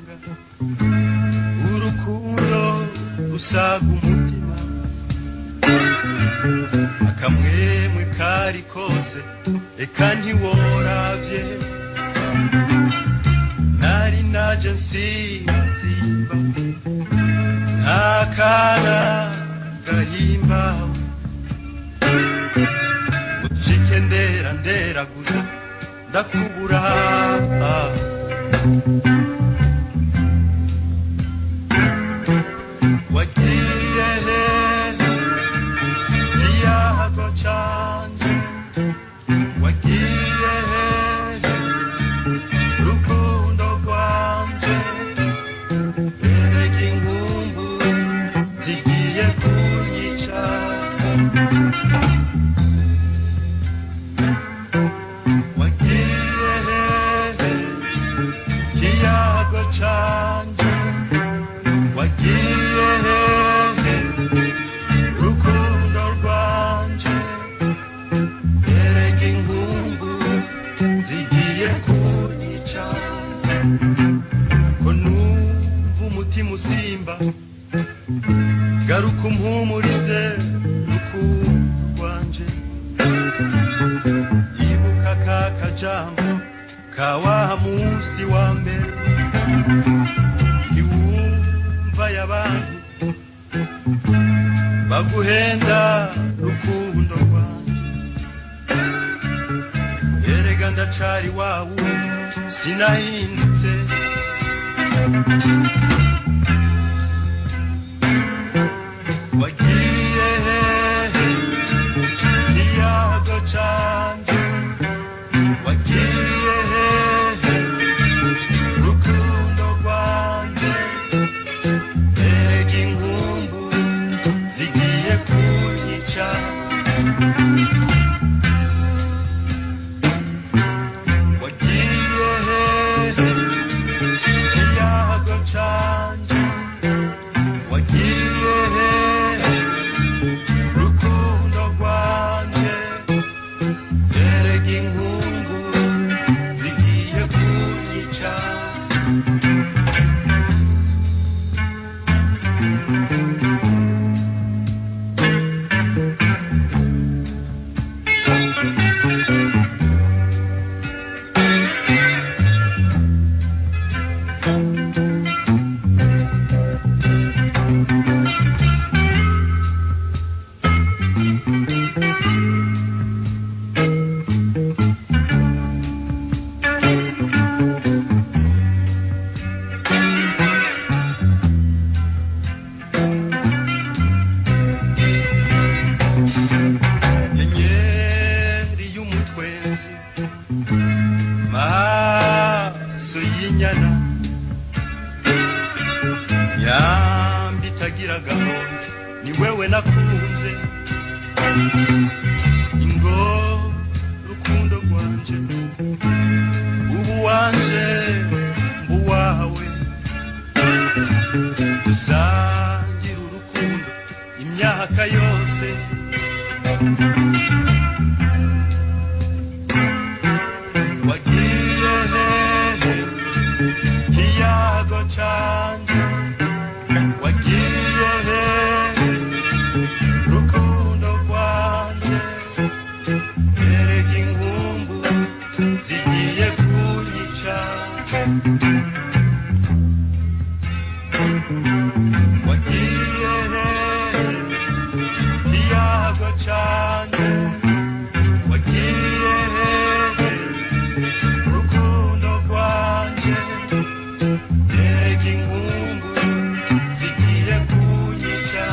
Gusenga urukundo rusaga umutima, akamwemwe kari kose, eka ntiworavye. Nari naje nsimba ntakana gahimbawe, ucike ndera nderaguza ndakubura. Wagiye he ikiyago canje? Wagiye he rukundo rwanje? Erega inkumbu zigiye kunyica. Wagiye hehe kiyago canje? Wagiye hehe rukundo rwanje? Erega inkumbu zigiye kunyica. Ko numva umutima usimba, garuka umpumurize rukundo rwanje. Ibuka ka kajambo ka wa musi wa mbere, ntiwumva y'abantu baguhenda rukundo rwanje. Erega ndacari wawu, sinahindutse. Wagiye hehe kiyago canje? Wagiye hehe rukundo rwanje? Erega inkumbu zigiye kunyica. Wagiye hehe kiyago canje? Wagiye hehe rukundo rwanje? Erega inkumbu zigiye kunyica. Nyenyeri y'umutwenzi, maso y'inyana, nyambi itagira gahonzi, ni wewe nakunze. Ingo rukundo rwanje, ubu wanje mbuwawe, dusangira urukundo imyaka yose. Wagiye hehe kiyago canje? Wagiye hehe rukundo rwanje? Erega inkumbu zigiye kunyica. Wagiye hehe kiyago canje? Wagiye hehe rukundo rwanje? Erega inkumbu zigiye kunyica.